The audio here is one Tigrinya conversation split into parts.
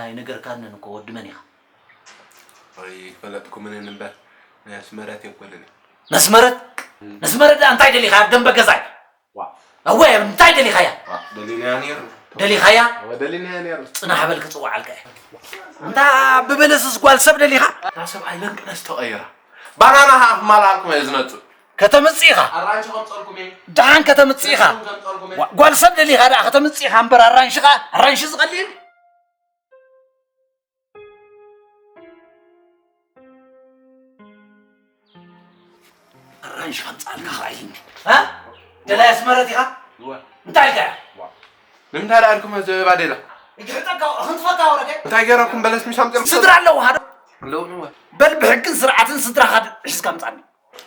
ኣይነገርካንን እኮ፣ ወዲ መን ኢኻ? ኣይፈለጥኩምንን እምበር፣ ናይ ኣስመረት ኣይኮነን። ነስመረት? ነስመረት ደኣ እንታይ ደሊኻ ኣብ ደንበ ገዛይ? ዋ። እወ፣ እንታይ ደሊኻያ? ዋ፣ ደሊናያ ነይሩ። ደሊኻያ? እወ፣ ደሊናያ ነይሩ። ጽናሕ በል ክጽውዓልካ እየ። እንታ ብበለስስ ጓል ሰብ ደሊኻ? እታ ሰብኣይ ለንቅነስ ተቐይራ። ባናና ኸኣ ክማልኣልኩም እየ ዝመጽእ። ከተምጽእ ኢኻ? ኣራንሺ ከምጸልኩም እየ። ደሓን ከተምጽእ ኢኻ? ከምጸልኩም እየ። ዋ፣ ጓል ሰብ ደሊኻ ደኣ ከተምጽእ ኢኻ እምበር ኣራንሺ ኸኣ፣ ኣራንሺ ዝቐልል? ኣራንሺ ከምጽኣልካ ኸኣ ኢልኒ። እ? ደላይ ኣስመረት ኢኻ? እወ። እንታይ ኢልካያ? ዋ። ንምንታይ ደኣ ኢልኩም ዘበባ ደላ? ይግሕጠካ፣ ክንትፈካ ወረደ። እንታይ ገይረኩም በለስ ምሽ ኣምጺእኩም? ስድራ ኣለውኻ ዶ? ኣለውኒ እወ። በል ብሕግን ስርዓትን ስድራኻ ሒዝካ ምጻኒ።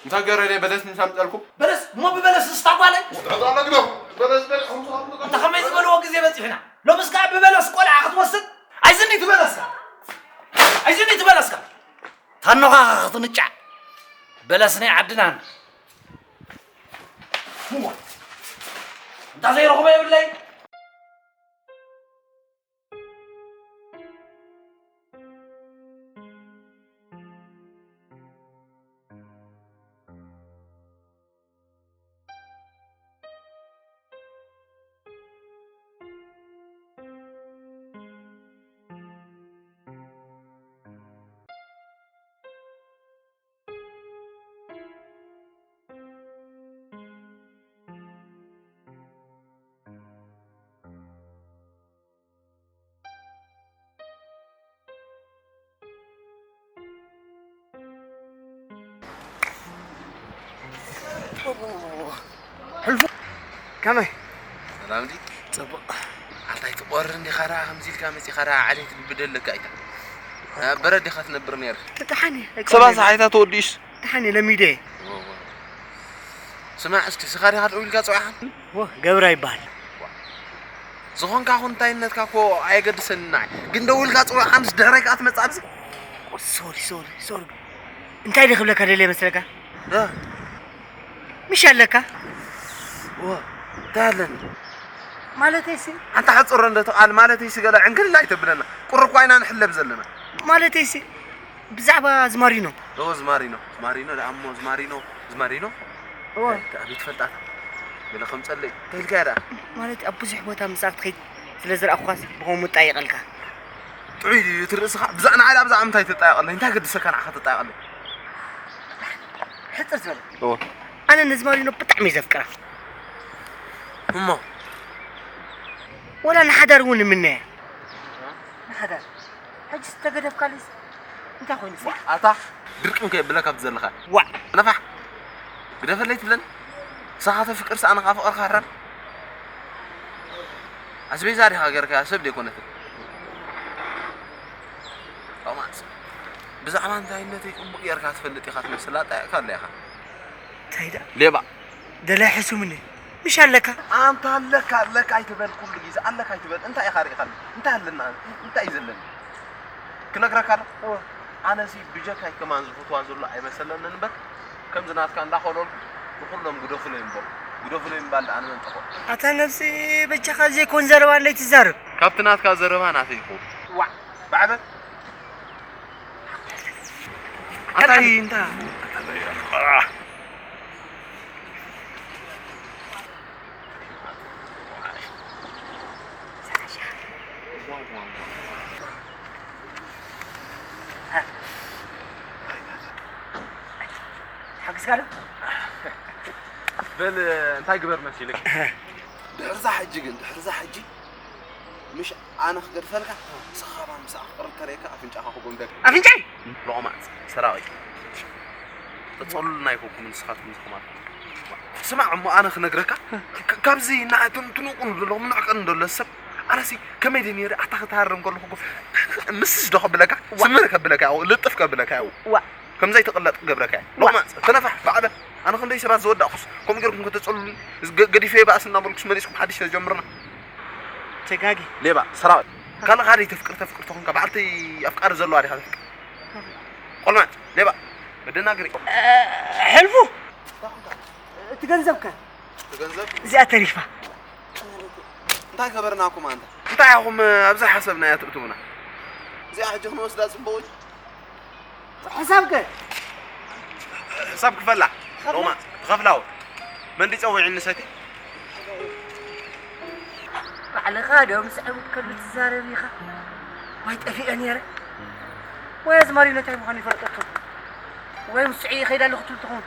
እንታይ ገይረ እየ በለስ ምሽ ኣምጺኣልኩም? በለስ? እሞ ብበለስ ስታ ጓለይ? ውድዕት ኣለግደኹም። በለስ በሊዕኹም ትኸዱ። እንተ ኸመይ ዝበልዎ ግዜ በጺሑና። ሎምስ ከኣ ብበለስ ቆልዓ ክትወስድ? ኣይዝኒ ትበለስካ። ኣይዝኒ ትበለስካ። ታኖኻ ክትንጫዕ። በለስ ናይ ዓድናን። እዋ፣ እንታ ዘይረኽቦ የብለይ። ሕልፉ፣ ከመይ? ሰላም ድዩ? ጽቡቕ። ኣንታይ ትቖሪ እንዲኻ ደኣ ከምዚ ኢልካ መጺኻ ደኣ ዓሌት ልቢ ደለካ ኢታ። ኣብ በረድ ዲኻ ትነብር ነይርካ? ደሓን እየ፣ ሰባት ኣይኮነን። ሰሓይታ ተወዲኡስ? ደሓን እየ፣ ለሚደ እየ። እዎ፣ እዎ። ስማዕ እስኪ፣ ስኻ ዲኻ ደዊልካ ጸዊዕኻን? እዎ፣ ገብራ ይበሃል። ዝኾንካ ኹን እንታይነትካ እኮ ኣየገድሰንን ንዓይ። ግን ደዊልካ ጸዊዕኻንስ ድሕረይ ከኣ ትመጽእ ኣብዚ? ሶሪ፣ ሶሪ፣ ሶሪ። እንታይ ድየ ክብለካ ደልየ መስለካ? እ? ምሽ ኣለካ? እወ፣ እንታይ ኣለኒ? ማለተይሲ? ኣንታ ሕጽሮ እንዶ እቲ ቃል ማለተይሲ ገለ ዕንክልል ኣይተብለና። ቁሪ እኳ ኢና ንሕለብ ዘለና። ማለተይሲ? ብዛዕባ ዝማሪኖ። እወ፣ ዝማሪኖ። ዝማሪኖ ደኣ እሞ፣ ዝማሪኖ፣ ዝማሪኖ። እወ። እንታይ፣ ኣበይ ትፈልጣታ? ገለ ከም ጸለይ። እንታይ ኢልካያ ደኣ? ማለት ኣብ ብዙሕ ቦታ ምስኣ ክትኸይድ ስለ ዝረኣኹኻስ ብኸምኡ እጣየቐልካ። ጥዑይ ድዩ እቲ ርእስኻ? ብዛዕ ንዓይ ኣብዛ እንታይ ትጣየቐለይ? እንታይ ገድሰካ ንዓኻ ትጣየቐለይ? ሕጽር ዝበለ። እወ። ኣነ ንዝማሪኖ ብጣዕሚ እየ ዘፍቅራ። እሞ? ወላ ንሓዳር እውን እምነያ። ንሓዳር? ሕጂ ዝተገደፍካለይስ እንታይ ኮይኑ? ኣታ ድርቅም ከየብለካ ኣብቲ ዘለኻ። ዋዕ! ነፋሕ! ግደፈለይ ትብለኒ? ንስኻ ተፍቅርስ ኣነ ከኣ ፍቕርካ ሃራር። ኣስቤዛ ዲኻ ገይርካያ? ሰብ ደይኮነትን። ቶማስ፣ ብዛዕባ እንታይነተይ ጽቡቕ ጌርካ ትፈልጥ ኢኻ ትመስል፣ ኣጣይቕካ ኣሎ ኢኻ። እንታይ ደኣ? ሌባ። ደላይ ሕሱምኒ። ምሽ ኣለካ? ኣንታ ኣለካ፣ ኣለካ ኣይትበል፣ ኩሉ ግዜ ኣለካ ኣይትበል። እንታይ ኢኻ ርኢኻኒ? እንታይ ኣለና? እንታይ እዩ ዘለኒ? ክነግረካ ዶ? እወ። ኣነሲ ብጀካይ ከማን ዝፈትዋ ዘሎ ኣይመሰለንን እምበር፣ ከምዚ ናትካ እንዳኾነልኩ ንኹሎም ግደፉለይ እምበር፣ ግደፉለይ ምባል ደኣ ኣነ መን ጠፍኦ? ኣታ ነብሲ፣ በጃኻ ዘይኮን ዘረባ እንድላይ ትዛረብ። ካብቲ ናትካ ዘረባ ናተይ ይኸውን። ዋዕ፣ ባዕበ። ኣታይ እንታ? ሓግዝካ ዶ? በል፣ እንታይ ግበር መሲልክ? ድሕርዛ ሕጂ ግን፣ ድሕርዛ ሕጂ ምሽ ኣነ ክገድፈልካ፣ ንስኻ ከማን ምስ ኣፍቅር እንተረእየካ ኣፍንጫኻ ክጎምደካ። ኣፍንጫይ? ሎቕማጽ፣ ሰራቒ። ተጸሉልና ኣይኮንኩምን ንስኻትኩም ዝኸማልኩም። ስማዕ እሞ ኣነ ክነግረካ፣ ክ-፣ ካብዚ ንዓ-፣ ትንቁን ዘለኹም ንዕቀን ዘሎ ሰብ፣ ኣነሲ ከመይ ድየ ነይረ ኣታ ክተሃረም ከለኹ እኮ፣ ምስስ ዶ ከብለካ፣ ዋ። ስምር ከብለካ፣ ልጥፍ ከብለካ፣ ዋ። ከምዚ ኣይትቕለጥ ክገብረካ እየ። ዋ። ሎቕማጽ፣ ተነፋሕ፣ ባዕበ። ኣነ ክንደይ ሰባት ዝወዳእኩስ፣ ከምኡ ጌርኩም ከተጸሉኒ፣ ገ-፣ ገዲፈ ይባእስ እናበልኩስ መሊስኩም ሓድሽ ተጀምርና። ተጋጊ። ሌባ፣ ሰራቒ። ካልእ ካልእ ተፍቅር፣ ተፍቅር ተኾንካ፣ በዓልቲ ኣፍቃሪ ዘለዋ ዲኻ ተፍቅር? ቆልማጭ፣ ሌባ፣ መደናገሪ። እ፣ ሕልፉ። እቲ ገንዘብከ? እቲ ገንዘብ? እዚኣ ተሪፋ። እንታይ ገበርናኩም ኣንታ? እንታይ ኢኹም ኣብዚ ሓሰብናያ ትእትዉና? እዚኣ ሕጂ ክንወስዳ ጽቡቕ እዩ። ሕሳብከ? ሕሳብ ክፈላ። ክኸፍላ? ሮማ፣ ክኸፍላው። መን ድዩ ጸዊዑኒ ሰቲ? ባዕልኻ ዶ ምስ ዕቡድ ከልቢ ትዛረብ ኢኻ? ዋይ ጠፊአ ነይረ። ወይ ኣዝማሪኖ እንታይ ምዃኑ ይፈልጠቶ። ወይ ምስ ስዒ ይኸይድ ኣለኹ ትብል ትኸውን።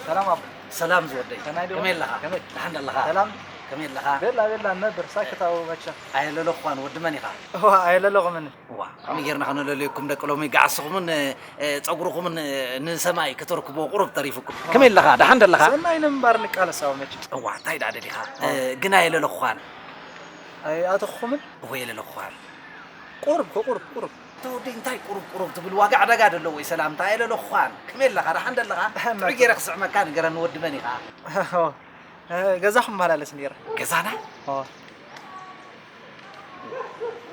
ሰላም ኣቦ። ሰላም ዝወደይ። ከመይ ዶ? ከመይ ኣለኻ? ከመይ? ደሓን ኣለኻ? ሰላም። ከመይ ኣለኻ? ቤላ፣ ቤላ፣ ነብር፣ ሳክት ኣቦ መቸም። ኣየለለኹኻን ወዲ መን ኢኻ? እዋ፣ ኣየለለኹምን። እዋ፣ ከመይ ጌርና ከነለልየኩም ደቂ ሎሚ? ገዓስኹምን፣ እ፣ ጸጉርኹምን፣ እ፣ ንሰማይ ከተርክቦ ቁሩብ ተሪፉኩም። ከመይ ኣለኻ? ደሓን ደለኻ? ሰናይ ንምንባር ንቃለስ ኣቦ መቸም። እዋ፣ እንታይ ደኣ ደሊኻ? እ፣ ግን ኣየለለኹኻን። ኣይኣተኹኹምን? እወ፣ የለለኹኻን። ቁሩብ፣ ቁሩብ፣ ቁሩብ። ተወደይ እንታይ ቁሩብ ቁሩብ ትብል? ዋጋ ዕዳጋ ደለዎ እዩ ሰላምታ። የለለኹኻን። ከመይ ኣለኻ? ደሓን ደለኻ? ጥዑይ ገይረ ክስዕመካ ንገረኒ፣ ወዲ መን ኢኻ? እ፣ ገዛኹም እመላለስ ነይረ። ገዛና? ኦ።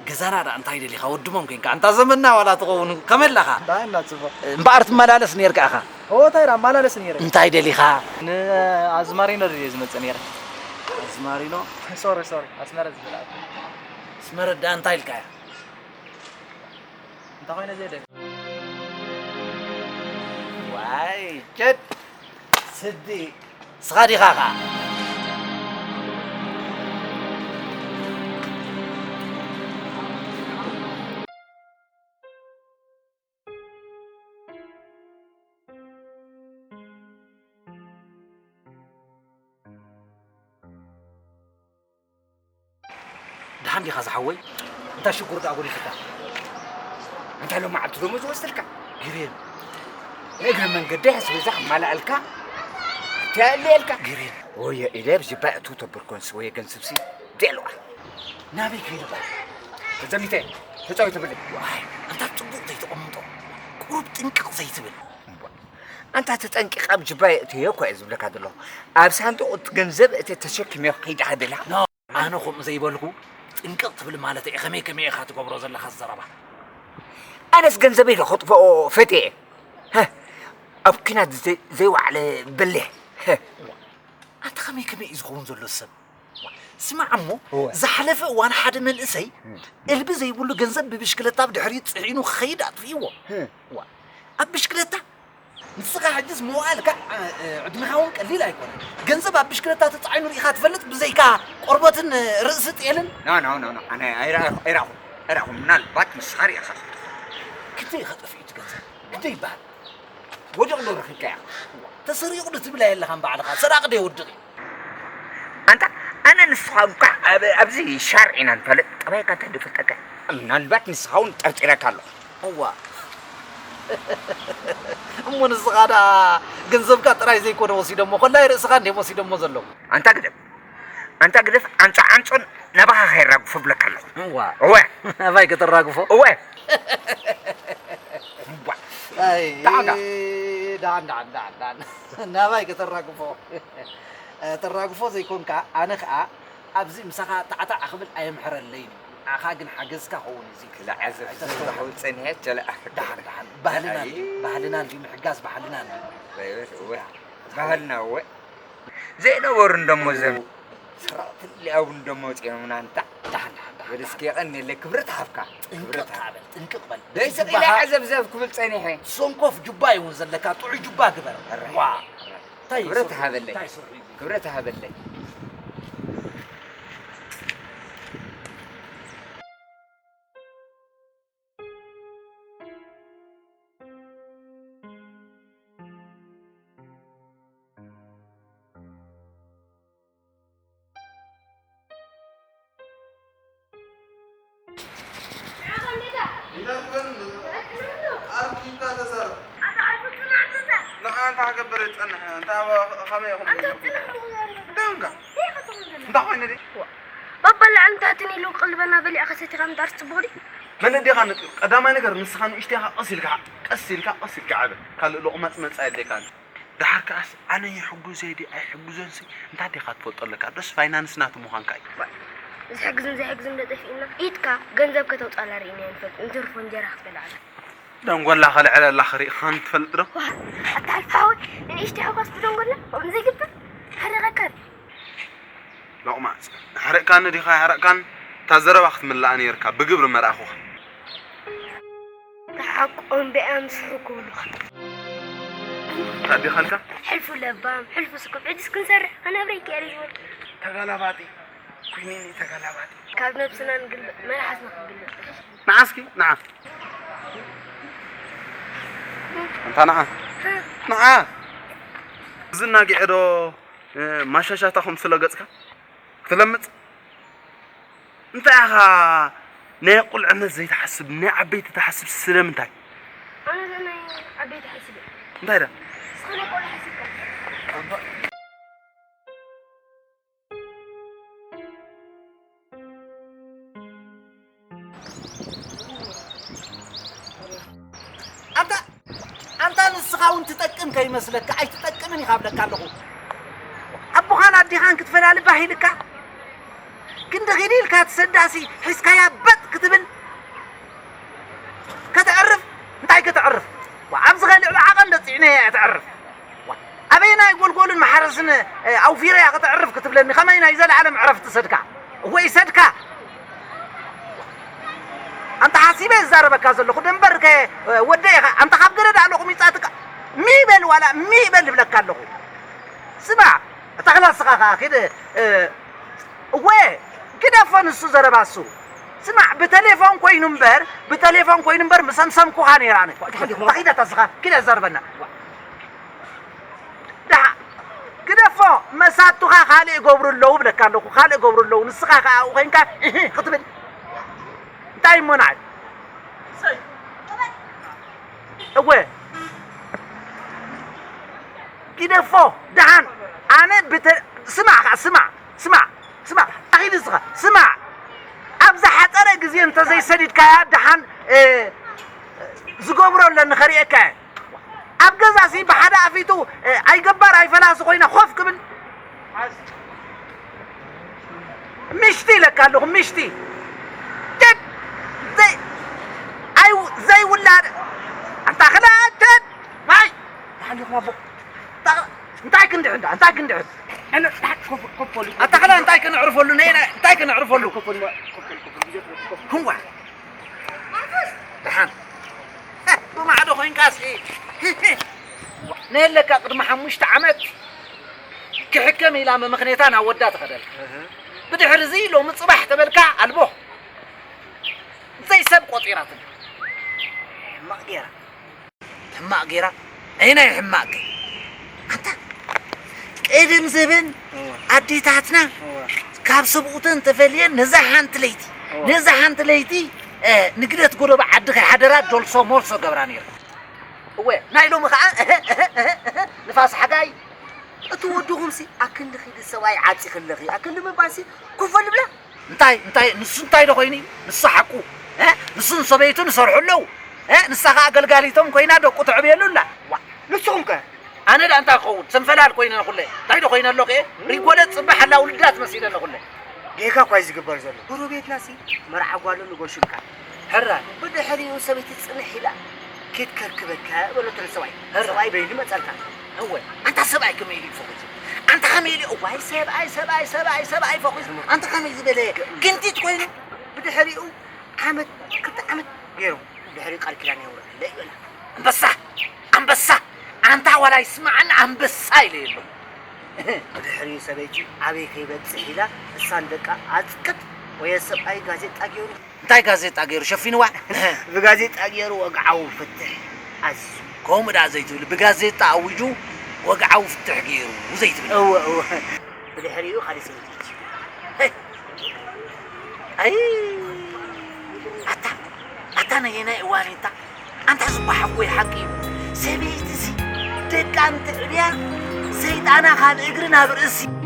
ገዛና ደኣ እንታይ ደሊኻ? ወዲ መን ኮንካ? ኣንታ ዘመንና ዋላ ትኸውን። ከመይ ኣለኻ? ደሓን እና ጽቡቕ። እምበኣር ትመላለስ ነይርካ ኢኻ? ኦ፣ እንታይ ደኣ እመላለስ ነይረ። እንታይ ደሊኻ? ንኣዝማሪኖ ደልየ ዝመጽእ ነይረ። ኣዝማሪኖ? ሶሪ፣ ሶሪ። ኣስመረ ዝብል ኣለ። ኣስመረ ደኣ እንታይ ኢልካያ? እንታይ ኮይነ ዘየደ? ዋይ፣ ጀድ ስዲ፣ ስኻ ዲኻ ኸኣ? ደሓን ዲኻ ዝሓወይ? እንታይ ሽጉር ደኣ ጎዲፉካ? እንታይ ሎማዓልቲ ደሞዝ ወሰድካ? ግርም። ንእግረ መንገደይ ሕስበዛ ክማልኣልካ፣ እንታይ ኣለየልካ? ግርም። ወየ ኢለ ብጅባይ እቱ ተበርኮንስ ወየ ገንስብሲ ደልዋ። ናበይ ከይዱ በል? ተዘሚተ፣ ተጻወት ትብል። ዋይ፣ ኣንታ ጽቡቕ ዘይተቐምጦ። ቁሩብ ጥንቅቕ ዘይትብል። እምቧ። ኣንታ ተጠንቂቕ ኣብ ጅባይ እትዮ እኮ እየ ዝብለካ ዘለኹ። ኣብ ሳንዱቕ እቲ ገንዘብ እቲ ተሸኪመዮ ከይደ ሃደላ። ኖ፣ ኣነ ከምኡ ዘይበልኩ ጥንቅቕ ትብል ማለት እየ። ከመይ ከመይ ኢኻ ትገብሮ ዘለኻ ዘረባ? ኣነስ ገንዘበይ ዶ ከጥፍኦ ፈትየ እየ? ሀ፣ ኣብ ኲናት ዘይ-፣ ዘይወዓለ በሌ። ሀ። ኣንታ ከመይ ከመይ እዩ ዝኸውን ዘሎ ሰብ? ስማዕ እሞ፣ እወ። ዝሓለፈ እዋን ሓደ መንእሰይ እም። እልቢ ዘይብሉ ገንዘብ ብብሽክለታ ብድሕሪኡ ጽዒኑ ክኸይድ ኣጥፊእዎ። እም። ዋ፣ ኣብ ብሽክለታ ንስኻ ሕጅስ መዋእልካ፣ እ፣ እ፣ ዕድመኻ እውን ቀሊል ኣይኮነን። ገንዘብ ኣብ ብሽክለታ ተጻዒኑ ርኢኻ ትፈልጥ ብዘይካ ቆርበትን፣ እ፣ ርእሲ ጤልን? ኖ፣ ኖ፣ ኖ፣ ኖ። ኣነ ኣይረኣኹ-፣ ኣይረኣኹ-፣ ኣይረኣኹ። ምናልባት ንስኻ ርኢኻ ክትኸውን። ክንደይ ኢኻ ጠፊኡ እቲ ገንዘብ? ክንደይ ይበሃል? ወዲቑ ዶ ረኺብካያ? ተሰሪቑ ዶ ትብል ኣየለኻን ባዕልኻ? ሰራቒ ዶ የወድቕ እዩ? ኣንታ፣ ኣነ ንስኻ እኳ ኣብ-፣ ኣብዚ ሻርዕ ኢና ንፈልጥ፣ ጠባይካ እንታይ ዶ ይፈልጠካ? ምናልባት ንስኻ እውን ጠርጢረካ ኣለኹ። እዋ። እሞ ንስኻ ደኣ ገንዘብካ ጥራይ ዘይኮነ ወሲዶሞ፣ ኮላይ ርእስኻ እንድዮም ወሲዶሞ ዘለዉ። ኣንታ ግደፍ፣ ኣንታ ግደፍ፣ ዓንጾ ዓንጾን ናባኻ ከየራግፎ እብለካ ኣለኹ። እዋ። እወ። ናባይ ከተራግፎ? እወ። እዋ። ኣይ፣ ደሓን፣ ደሓን። ደሓን፣ ደሓን፣ ደሓን፣ ደሓን። ናባይ ከተራግፎ? ተራግፎ ዘይኮንካ፣ ኣነ ኸኣ ኣብዚ ምሳኻ ታዕታዕ ክብል ኣየምሕረለይን እዩ። ንዓኻ ግን ሓገዝካ ኸውን እዩ እዚ። ክልዓዘብ ኣይተስተውዕል። ዝኸውን ጸኒሐ፣ ቸለኣ። ደሓን፣ ደሓን። ባህልና ኣይ። እንድዩ፣ ባህልና እንድዩ፣ ምሕጋዝ ባህልና እንድዩ። በይበስ፣ እወ። ባህልና፣ እወ። ዘይነበሩ እንደሞ ዘም-፣ ስራቕ ትልያውን ደሞ ወፂኦምና እንታ። ደሓን፣ ደሓን፣ ደሓን፣ ወደ እስኪ ደሓን። የቐንየለይ፣ ክብረት ሃብካ። ጥንቅቕ ክብረት ሃብ-፣ በል፣ ጥንቅቕ በል። ደይ ስቕ ኢለ ዝበሃል ዓዘብዘብ ክብል ጸኒሐ። ሰንኮፍ ጁባ እዩ እውን ዘለካ፣ ጥዑይ ጁባ ግበር። ኣረ፣ ዋ። ኣረ። እንታይ ክብረት ይስርሑ? ሃበለይ። እንታይ ይስርሑ? ክብረት ሃበለይ። ኣርኪብካ ተዛረብ። ንዓ እንታይ ክገብር ዝጸንሕ? እንታይ ኣብ-፣ ከመይ ኢኹም? ደንጋ። እንታይ ኮይነ ድዩ? ባባ ላዕልን ታሕትን ኢሉ ቅልበና በሊዕካ ሰቲኻ ምድኣር ጽቡቕ ድዩ? መን ኣዴኻ ነጢሩ? ቀዳማይ ነገር ንስኻ ንእሽተይ ኢኻ፣ ቀስ ኢልካ፣ ቀስ ኢልካ፣ ቀስ ኢልካ ዓበ። ካልእ ሎቕማጽ መጻ የድልየካን። ደሓር ከኣስ ኣነ ይሕጉዘ ድየ ኣይሕጉዘንሲ እንታይ ዲኻ ትፈልጦ ኣለካ? ዶስ ፋይናንስ ናቱ ምዃንካ እዩ። ዝሕግዝን ዘይሕግዝን ዶ ጠፊእና? ኢድካ ገንዘብ ከተውጻላ ርኢና ኣይንፈልጥ፣ እንትርፎ እንጀራ ክትበልዓሉ። ደንጎላ ከልዕለላ ክርኢ ኻን ትፈልጥ ዶ? ዋ፣ ኣታ ኣልፋ ሓወይ፣ ንእሽተይ ሓጎስ ብደንጎላ ከምኡ ዘይግበር ሓሪቐካ ድዩ? ሎቕማጽ፣ ኣሕረቕካኒ ዲኻ ኣሕረቕካን? እታ ዘረባ ክትምላኣ ነይርካ፣ ብግብሪ መርኣኹኻ። ተሓቆም ብኣም ስሕኩ ብሉኻ። እንታይ ዲኻ ኢልካ? ሕልፉ ለባም፣ ሕልፉ ስኩብ፣ ሕጅስ ክንሰርሕ፣ ከነብረ ይከኣል እዩ ዝበልኩ። ተጋላባጢ፣ ኩኒኒ ተጋላባጢ። ካብ ነብስና ንግልበጥ፣ መልሓስና ክንግልበጥ። ንዓ እስኪ፣ ንዓ። እንታ ንዓ። ንዓ። ዝናጊዐ ዶ፣ እ፣ ማሻሻታ ኹም ስለ ገጽካ ክትለምጽ? እንታይ ኢኻ ናይ ቁልዕነት ዘይትሓስብ፣ ናይ ዓበይቲ ትሓስብ ስለምንታይ? ኣነ ዶ ናይ ዓበይቲ ሓሲበ? እንታይ ዳ? ንስኻ ናይ ቆልዓ ሓሲብካ። ኣንታ፣ ኣንታ ንስኻ እውን ትጠቅም ከይመስለካ፣ ኣይትጠቅምን ኢኻ እብለካ ኣለኹ። ኣቦኻን ኣዴኻን ክትፈላሊ ባህ ኢልካ፣ ክንዲ ኺድ ኢልካ ትሰዳሲ ሒዝካያ በጥ ክትብል ከተዕርፍ፣ እንታይ ከተዕርፍ? ዋ፣ ኣብዚ ኸ ልዕሊ ዓቐን ዶ ጽዒነያ እያ ተዕርፍ? ዋ፣ ኣበየናይ ጎልጎልን መሓረስን፣ እ፣ ኣውፊረያ ከተዕርፍ ክትብለኒ፣ ኸመይ ናይ ዘለኣለም ዕረፍቲ ሰድካ? እወ ይሰድካ። ኣንታ ሓሲበ ዝዛረበካ ዘለኹ ደንበር ከ፣ እ፣ ወደይ ኢኻ። ኣንታ ካብ ገረድ ኣለኹ ሚጻትካ ሚ በል ዋላ ሚ በል እብለካ ኣለኹ። ስማዕ፣ እታ ኽላስኻ ኸኣ ኪድ፣ እ፣ እወ፣ ግደፎ ንሱ ዘረባ እሱ። ስማዕ፣ ብተሌፎን ኮይኑ እምበር፣ ብተሌፎን ኮይኑ እምበር፣ ምሰምሰምኩኻ ነይረ ኣነ። ተኺዳ እታ ስኻ፣ ኪድ ኣዛርበና። ደሓ፣ ግደፎ፣ መሳቱኻ ካልእ ይገብሩ ኣለዉ እብለካ ኣለኹ፣ ካልእ ይገብሩ ኣለዉ። ንስኻ ከኣ ኣብኡ ኮይንካ እህ ክትብል። እንታይ እሞ ንዓይ? እወ። ግደፎ፣ ደሓን። ኣነ ብተ-፣ ስማዕ ኸዓ፣ ስማዕ፣ ስማዕ፣ ስማዕ። ኣኺል እስኻ፣ ስማዕ። ኣብ ዝሓጸረ ግዜ እንተዘይሰዲድካያ፣ ደሓን፣ እ፣ ዝገብሮ ኣለኒ ከርእየካ እየ። ኣብ ገዛሲ ብሓደ ኣፊቱ፣ እ፣ ኣይገባር ኣይፈላሲ ኮይና ኮፍ ክብል። ምሽቲ ኢለካ ኣለኹ፣ ምሽቲ። ደድ ዘይ-፣ ኣይ-፣ ዘይውላድ። ኣንታ ኽላ ደድ ማይ። ሓሊኹም ኣቦ። እንታይ ክንድሕን ዳ? እንታይ ክንድሕን? ኣነ ታሕት ኮፍ-፣ ኮፍ በሉ። ኣታ ኸላ እንታይ ከነዕርፈሉ? ነይ-፣ እንታይ ከነዕርፈሉ? ኮፍ በሉ፣ ኮፍ በሉ፣ ኮፍ በሉ። ህዋ። ደሓን። ብማዕዶ ኮይንካ እስኪ። ነየለካ ቅድሚ ሓሙሽተ ዓመት ክሕከም ኢላ መመኽኔታ ናብ ወዳ ትኸደልካ። ብድሕሪ እዚ ሎሚ ጽባሕ ተበልካ ኣልቦ። ዘይሰብ ቆጺራትና። ሕማቕ ጌራ። ሕማቕ ጌራ? ኣየናይ ሕማቕ ከ? ኣንታ፣ ቀደም ዘበን እወ። ኣዴታትና እወ። ካብ ሰብኡተን ተፈልየን ነዛ ሓንቲ ለይቲ፣ እወ። ነዛ ሓንቲ ለይቲ፣ እ፣ ንግደት ጎደቦ ዓዲ ከይሓደራ ዶልሶ ሞልሶ ገብራ ነይረን። እወ፣ ናይ ሎሚ ኸዓ፣ እህ፣ እህ፣ እህ፣ እህ፣ ንፋስ ሓጋይ፣ እቲ ወድኹምሲ ኣክንዲ ኺዲ ሰብኣይ ዓጺኽለኺ፣ ኣክንዲ ምባልሲ ኮፍ ልብላ። እንታይ፣ እንታይ፣ ንሱ እንታይ ዶ ኮይኑ እዩ? ንሱ ሓቁ። እ? ንሱን ሰበይቱን ይሰርሑ ኣለዉ። እ? ንሳ ኸዓ ኣገልጋሊቶም ኮይና ደቁ ተዕብየሉ ኣላ። ዋ፣ ንስኹም ከ? ኣነ ደኣ እንታይ ክኸውን? ሰንፈላል ኮይነ ኩለ። እንታይ ዶ ኮይነ ኣለኹ እየ? ሪጎለ ጽባሕ ኣላ ውልዳት መሲለ ኣለኹ ኩለ። ጌጋ እኳ እዩ ዝግበር ዘሎ። ጎረቤትናሲ መርዓ ጓሉ ንጎሽምካ። ሕራይ። ብድሕሪኡ ሰበይቲ ጽንሕ ኢላ፣ "ኬድ ከርክበካ?" በለቶ ንሰብኣይ። ሕራይ። ሰብኣይ በይኑ መጸልካ። እወ። ኣንታ ሰብኣይ ከመይ ኢሉ እዩ ፈኺሱ? ኣንታ ከመይ ኢሉ? እዋይ ሰብኣይ፣ ሰብኣይ፣ ሰብኣይ፣ ሰብኣይ ፈኺሱ። ኣንታ ከመይ ዝበለ ግንቲት ኮይኑ? ብድሕሪኡ ዓመት፣ ክልተ ዓመት ገይሩ። ብድሕሪኡ ቃል ኪዳን የውርደለይ በላ። ኣንበሳ! ኣንበሳ! ኣንታ ዋላ ይስማዓኒ ኣንበሳ ኢለ የሎ። ብድሕሪኡ ሰበይቲ ኣበይ ከይበጽሕ ኢላ እሳን ደቃ ኣጽቅጥ ወየ ሰብኣይ ጋዜጣ ገይሩ። እንታይ ጋዜጣ ገይሩ ሸፊንዋ? ብጋዜጣ ገይሩ ወግዓዊ ፍትሕ ኣዚዙ። ከምኡ ደኣ ዘይትብል፣ ብጋዜጣ ኣዊጁ ወግዓዊ ፍትሕ ገይሩ ዘይትብል። እወ፣ እወ። ብድሕሪኡ ካልእ ሰበይቲ። ሄይ! ኣይ! ኣታ፣ ኣታ ነየናይ እዋን እታ? ኣንታ ዝበሓጎ ሓቂ እዩ። ሰበይትሲ ደቃ እንትዕብያ፣ ሰይጣና ካብ እግሪ ናብ ርእሲ።